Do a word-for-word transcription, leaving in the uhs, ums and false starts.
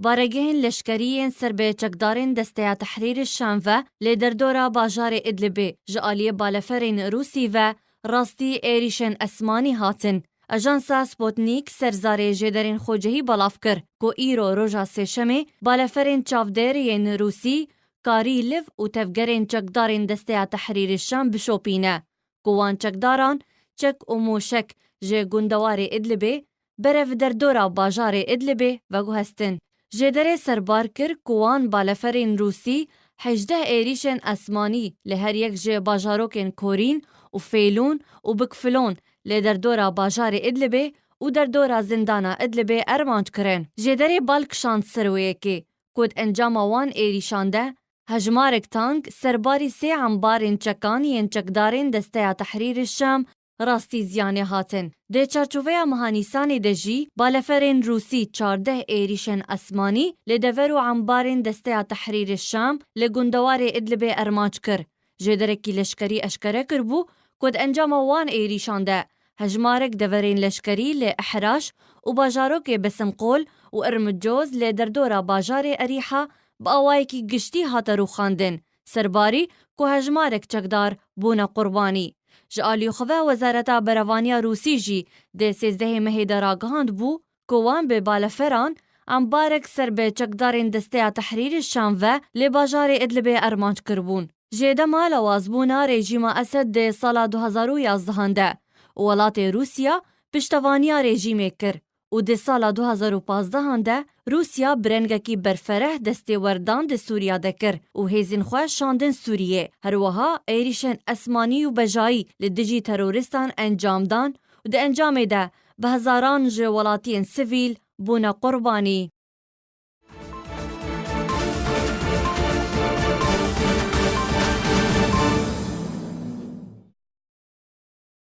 Baregehên leşkerî yên ser bi çekdarên Desteya Tehrîrê Şam ve lê derdora bajarê Idlibê ji aliyê baleferên Rûsî ve rastî êrîşên esmanî hatin. Ajansa Sputnik ser zarê jêderên xwecihî belav kir ku îro roja Sêşemê baleferên çavdêr yên Rûsî karî liv û tevgerên çekdarên Desteya Tehrîrê Şam bişopîne, ku wan çekdaran çek û moşek ji gundewarê Idlibê berev derdora bajarê Idlibê veguhestin. Jêderê serbar kir ku wan baleferên Rûsî hejdeh êrîşên esmanî li her yek ji bajarokên Korîn û Fêlûn û Bikfilon lê derdora bajarê Idlibê û derdora zindana Idlibê armanc kirin. Jêderê bal kişand ser wê yekê ku di encama wan êrîşan de hejmarek tank serbarî sê embarên çekan yên çekdarên Desteya Tehrîrê Şam rastî ziyanê hatin. Di çarçoveya meha Nîsanê de jî baleferên Rûsî çardeh êrîşên esmanî li dever û embarên Desteya Tehrîrê Şam li gundewarê Idlibê armanc kir. Jêderekî leşkerî eşkere kiribû ku di encama wan êrîşan de hejmarek deverên leşkerî li Ehraş û bajarokê Besimqol û Irmicoz li derdora bajarê Erîha bi awayekî giştî hate rûxandin, serbarî ku hejmarek çekdar bûne qurbanî. Ji alî xwe ve Wezareta Berevaniya Rûsî jî di sêzdehê mehê de ragihandibû ku wan bi baleferan embarek ser bi çekdarên Desteya Tehrîrê Şam ve li bajarê Idlibê armanc kiribûn. Ji dema lawazbûna rejîma Esed di sala du hazar û yazdehan de û welatê Rûsya piştevaniya rejîmê kir û di sala du hazar û pazdehan de Rûsya bi rengekî berfereh destêwerdan di Sûriya de kir û hêzên xwe şandin Sûriyê. Her wiha êrîşên esmanî û bejayî li dijî terorîstan encam dan û di encamê de bi hezaran ji welatiyên sivîl bûne qurbanî.